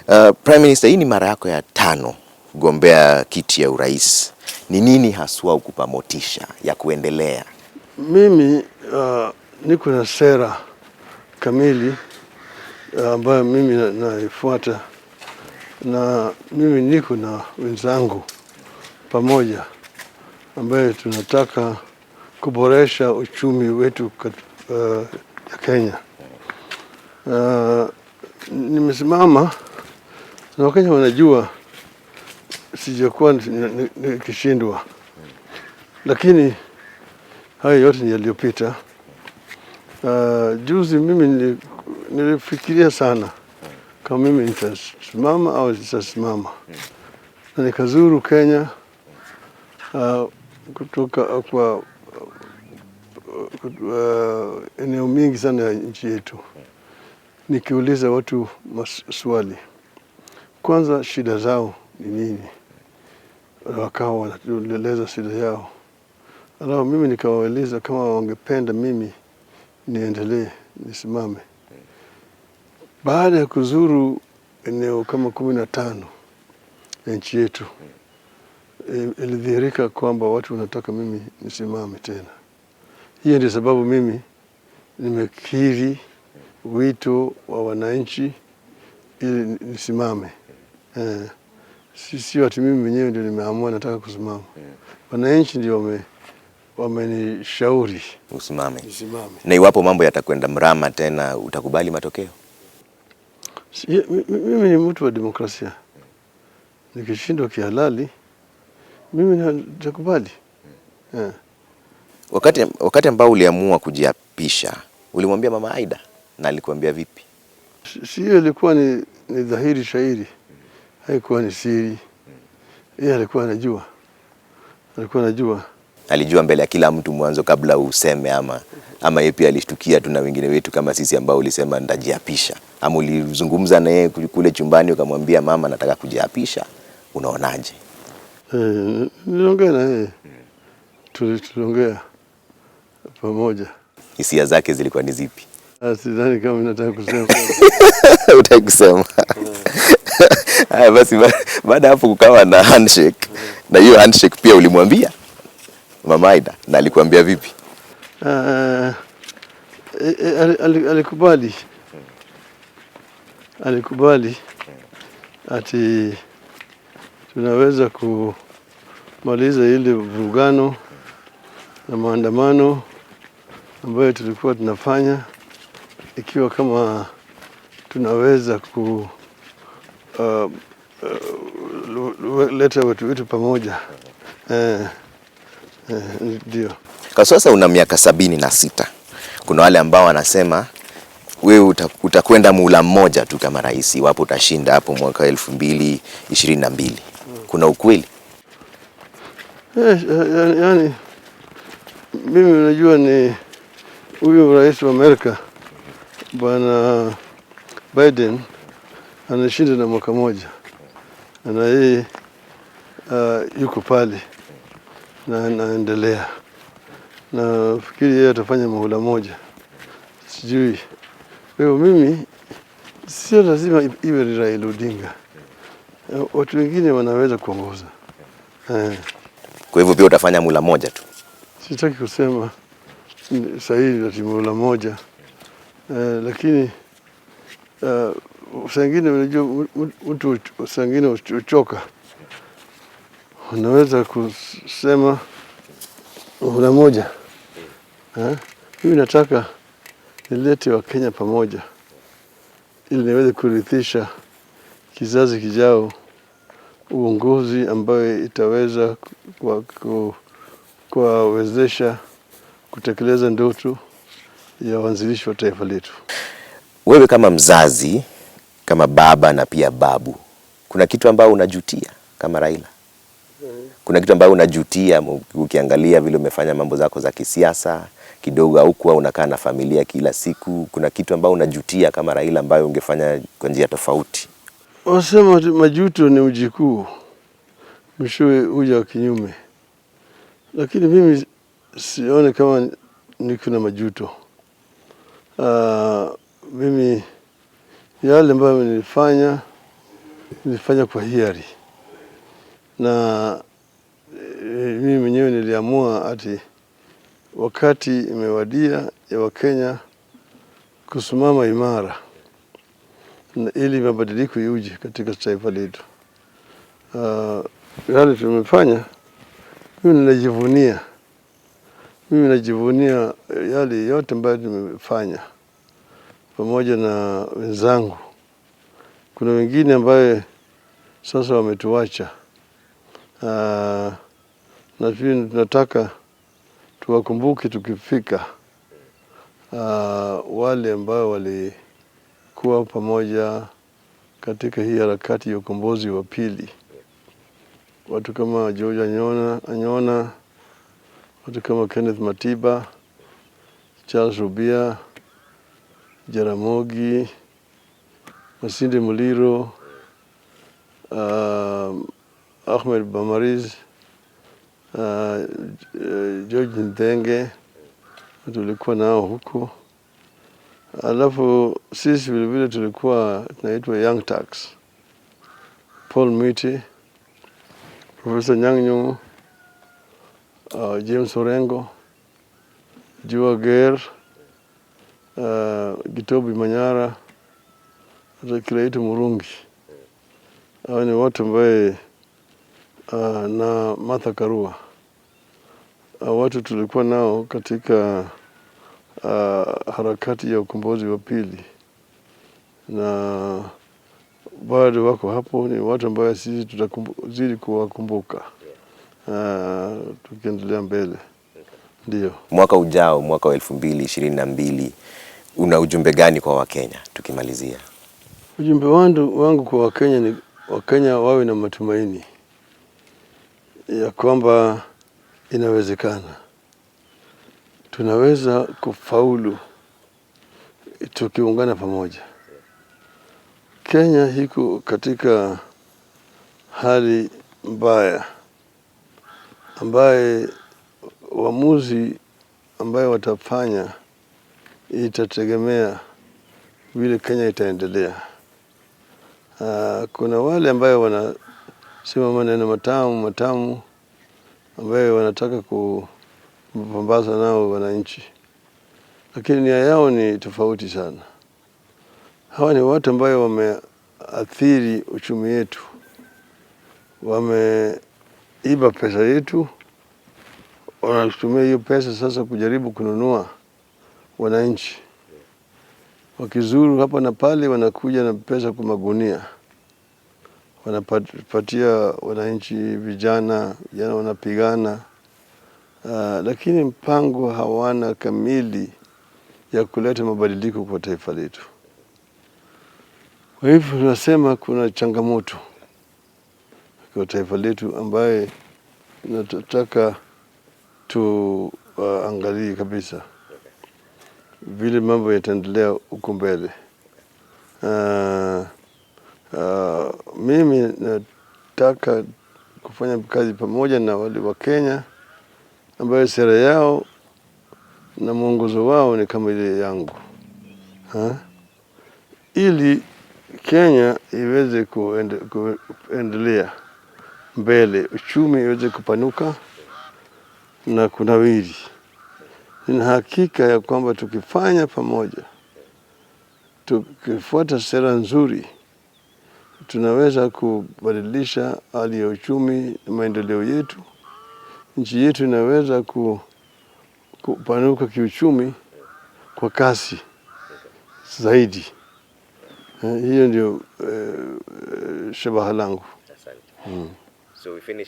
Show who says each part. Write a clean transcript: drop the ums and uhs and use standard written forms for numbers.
Speaker 1: Prime Minister, hii ni mara yako ya 5 kugombea kiti ya urais. Ni nini haswa ukupa motisha ya kuendelea?
Speaker 2: Mimi niko na sera kamili ambayo mimi naifuata, na mimi niko na wenzangu pamoja ambaye tunataka kuboresha uchumi wetu ya Kenya. Nimesimama na Wakenya wanajua sijakuwa nikishindwa, lakini hayo yote ni yaliyopita. Juzi mimi nilifikiria sana kama mimi nitasimama au sitasimama, na nikazuru Kenya kutoka kwa eneo mingi sana ya nchi yetu, nikiuliza watu maswali. Kwanza, shida zao ni nini? Wakawa wanatueleza shida yao. Alafu mimi nikawaeleza kama wangependa mimi niendelee, nisimame. Baada ya kuzuru eneo kama 15 ya nchi yetu, ilidhihirika kwamba watu wanataka mimi nisimame tena. Hiyo ndio sababu mimi nimekiri wito wa wananchi ili nisimame. Sio ati mimi mwenyewe ndio nimeamua nataka kusimama. Wananchi ndio wamenishauri
Speaker 1: usimame.
Speaker 2: Nisimame.
Speaker 1: Na iwapo mambo yatakwenda mrama tena, utakubali matokeo?
Speaker 2: Mimi ni mtu wa demokrasia. Nikishindwa kihalali mimi nitakubali.
Speaker 1: Wakati ambao uliamua kujiapisha, ulimwambia Mama Aida na alikuambia vipi?
Speaker 2: Sio, ilikuwa ni dhahiri shairi, haikuwa ni siri. Yeye alikuwa anajua. Alikuwa anajua.
Speaker 1: Alijua mbele ya kila mtu mwanzo kabla useme, ama yeye pia alishtukia tu na wengine wetu kama sisi ambao ulisema nitajiapisha? Ama ulizungumza na yeye kule chumbani ukamwambia mama nataka kujiapisha, unaonaje?
Speaker 2: Niliongea na yeye. Tuliongea pamoja.
Speaker 1: Hisia zake zilikuwa ni zipi?
Speaker 2: Sidhani kama nataka kusema.
Speaker 1: Hutaki kusema. Haya basi, baada hapo kukawa na handshake. Na hiyo handshake pia ulimwambia Mama Aida, na alikuambia vipi?
Speaker 2: Alikubali. Alikubali ati tunaweza kumaliza ile vurugano na maandamano ambayo tulikuwa tunafanya, ikiwa kama tunaweza ku leta watu wetu pamoja. Ndio.
Speaker 1: Kwa sasa una miaka 76. Kuna wale ambao wanasema wewe utakwenda muhula mmoja tu kama rais iwapo utashinda hapo mwaka 2022. Kuna ukweli?
Speaker 2: Mimi unajua ni huyo rais wa Amerika Bwana Biden anashinda na mwaka moja, na yeye yuko pale na anaendelea. Na fikiri yeye atafanya muhula moja, sijui. Kwa hiyo mimi sio lazima iwe ni Raila Odinga, watu wengine wanaweza kuongoza.
Speaker 1: Kwa hivyo pia utafanya muhula moja tu?
Speaker 2: Sitaki kusema sahihi ati muhula moja. Lakini saa ingine unajua mtu saa ingine uchoka. Unaweza kusema muhula moja. Mimi nataka nilete Wakenya pamoja ili niweze kurithisha kizazi kijao uongozi ambayo itaweza kuwawezesha kutekeleza ndoto ya waanzilishi wa taifa letu.
Speaker 1: Wewe kama mzazi, kama baba na pia babu, kuna kitu ambao unajutia kama Raila? Kuna kitu ambao unajutia ukiangalia vile umefanya mambo zako za kisiasa kidogo, au kuwa unakaa na familia kila siku? Kuna kitu ambao unajutia kama Raila ambayo ungefanya kwa njia tofauti?
Speaker 2: Wasema majuto ni mjikuu, mwishowe huja kinyume. Lakini mimi sione kama niko na majuto. Mimi yale ambayo nilifanya Nilifanya kwa hiari na mimi mwenyewe niliamua ati wakati imewadia ya Wakenya kusimama imara na ili mabadiliko yuje katika taifa letu. Yale tumefanya, mimi najivunia yale yote ambayo tumefanya pamoja na wenzangu. Kuna wengine ambaye sasa wametuacha, na pia tunataka tuwakumbuke tukifika, wale ambao walikuwa pamoja katika hii harakati ya ukombozi wa pili, watu kama George Anyona, watu kama Kenneth Matiba, Charles Rubia, Jaramogi, Masinde Muliro, Ahmed Bamariz, George Nthenge, tulikuwa nao huko. Alafu sisi vilevile tulikuwa tunaitwa Young Turks, Paul Mwite, Professor Anyang' Nyong'o, James Orengo, Joe Ager, Gitobu Imanyara, hata Kiraitu Murungi. Hao ni watu ambaye na Martha Karua. Hao watu tulikuwa nao katika harakati ya ukombozi wa pili, na bado wako hapo. Ni watu ambayo sisi tutazidi kuwakumbuka tukiendelea mbele. Ndio.
Speaker 1: Mwaka ujao, mwaka wa 2022, una ujumbe gani kwa Wakenya tukimalizia?
Speaker 2: Ujumbe wangu kwa Wakenya ni Wakenya wawe na matumaini ya kwamba inawezekana, tunaweza kufaulu tukiungana pamoja. Kenya iko katika hali mbaya ambaye uamuzi ambayo watafanya itategemea vile Kenya itaendelea. Kuna wale ambayo wanasema maneno matamu matamu ambayo wanataka kupambaza nao wananchi, lakini nia yao ni tofauti sana. Hawa ni watu ambayo wameathiri uchumi yetu, wameiba pesa yetu, wanatumia hiyo pesa sasa kujaribu kununua wananchi. Wakizuru hapa na pale, wanakuja na pesa kwa magunia, wanapatia wananchi, vijana vijana wanapigana. Lakini mpango hawana kamili ya kuleta mabadiliko kwa taifa letu. Kwa hivyo tunasema kuna changamoto kwa taifa letu ambaye nataka tuangalie kabisa vile mambo yataendelea huko mbele. Mimi nataka kufanya kazi pamoja na wale wa Kenya ambayo sera yao na mwongozo wao ni kama ile yangu, ha? Ili Kenya iweze kuendelea mbele, uchumi iweze kupanuka na kunawiri. Nina hakika ya kwamba tukifanya pamoja, tukifuata sera nzuri, tunaweza kubadilisha hali ya uchumi na maendeleo yetu. Nchi yetu inaweza kupanuka kiuchumi kwa kasi zaidi. Hiyo ndio shabaha langu.
Speaker 1: So we finish.